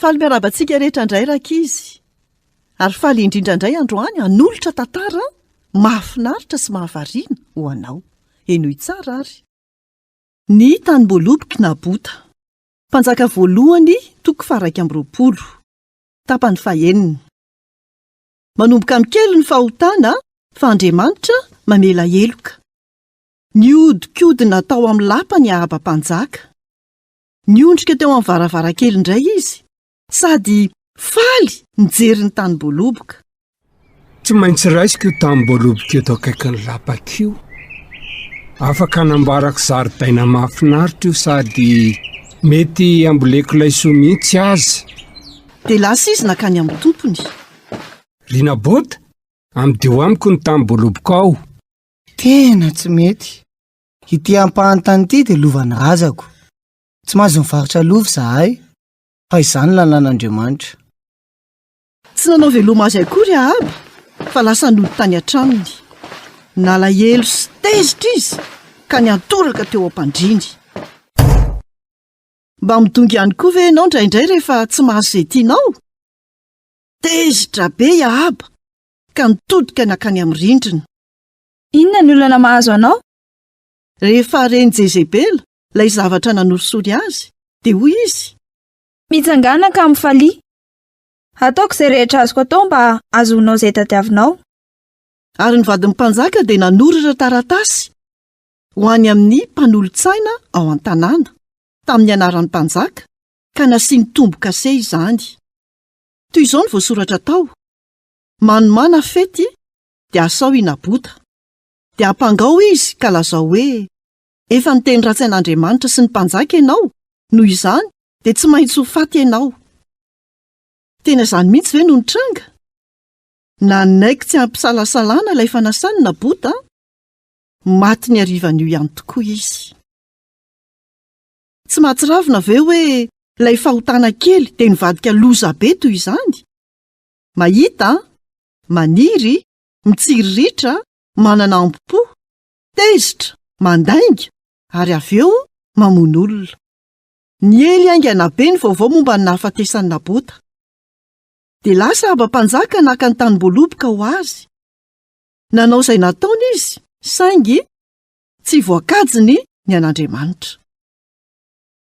Faly miarahaba antsika rehetra indray rankizy. Ary faly indrindra indray androany hanolotra tantara mahafinaritra sy mahavariana ho anao. Henoy tsara ary. Ny tanimboalobok'i Nabota. Mpanjaka voalohany toko faha-21. Tapany fahenina. Manomboka mikely ny fahotana fa Andriamanitra mamela heloka. Nihodinkodina tao amin'ny lapany Ahaba mpanjaka. Niondrika teo amin'ny varavarankely indray izy, sady faly nijery ny tanim-boaloboka. Tsy maintsy raisiko io tanim-boaloboka eto akaikin'ny lapako io. Afaka hanamboarako zaridaina mahafinaritra io sady mety hamboleko laisoa mihitsy aza. Dia lasa izy nankany amin'ny tompony. Ry Nabota, amidio amiko ny tanim-boalobokao. Tena tsy mety. Ity ampahan-tany ity dia lovan'ny razako. Tsy mahazo mivarotra lova izahay, fa izany no lalàn'Andriamanitra. Tsy nanao veloma azy akory Ahaba, fa lasa nody tany an-tranony. Nalahelo sy tezitra izy, ka niantoraka teo am-pandriany. Mba midongy ihany koa ve ianao indraindray rehefa tsy mahazo izay tianao? Tezitra be i Ahaba, ka nitodika nankany amin'ny rindrina. Inona ny olana mahazo anao? Rehefa ren'i Jezebela ilay zavatra nanorisory azy, dia hoy izy. Mitsangàna ka mifalia. Hataoko izay rehetra azoko atao mba hahazoanao izay tadiavinao. Ary ny vadin'ny mpanjaka dia nanoratra taratasy ho any amin'ny mpanolo-tsaina ao an-tanàna, tamin'ny anaran'ny mpanjaka, ka nasiany tombo-kase izany. Toy izao no voasoratra tao, Manomàna fety dia asao i Nabota. Dia ampangao izy ka lazao hoe, 'Efa niteny ratsy an'Andriamanitra sy ny mpanjaka ianao, noho izany dia tsy maintsy ho faty ianao. Tena izany mihitsy ve no nitranga? Nanaiky tsy amim-pisalasalana ilay fanasany Nabota. Maty ny harivan'io ihany tokoa izy. Tsy mahatsiravina ve hoe ilay fahotana kely dia nivadika loza be toy izany? Mahita, maniry, mitsiriritra, manana ambo-po, tezitra, mandainga, ary avy eo mamono olona. Niely haingana be ny vaovao momba ny nahafatesan'i Nabota. Dia lasa Ahaba mpanjaka naka ny tanimboaloboka ho azy. Nanao izay nataony izy, saingy tsy voakajiny ny an'Andriamanitra.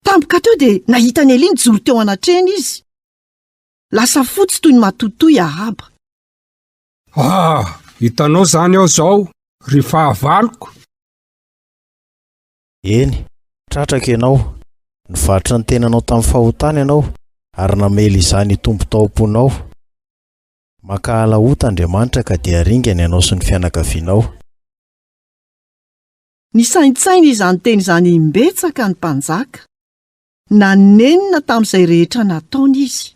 Tampoka teo dia nahita an'i Elia nijoro teo anatrehany izy. Lasa fotsy toy ny matotoa i Ahaba. Ah, hitanao izany aho izao, ry fahavaloko! Eny, tratrako ianao. Nivarotra ny tenanao tamin'ny fahotana ianao, ary namely izany hitombo tao am-ponao. Mankahala ota Andriamanitra ka dia haringany ianao sy ny fianakavianao. Nisaintsaina izany teny izany imbetsaka ny mpanjaka. Nanenina tamin'izay rehetra nataony izy.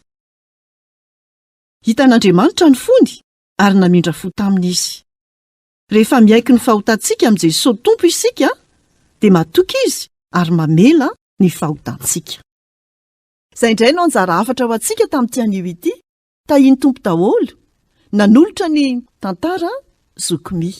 Hitan'Andriamanitra ny fony ary namindra fo taminy izy. Rehefa miaiky ny fahotantsika amin'i Jesoa Tompo isika dia matoky Izy ary mamela ny fahotantsika. Izay indray no anjara hafatra ho antsika tamin'ity anio ity. Tahian'ny Tompo daholo. Nanolotra ny tantara Zoky Mi.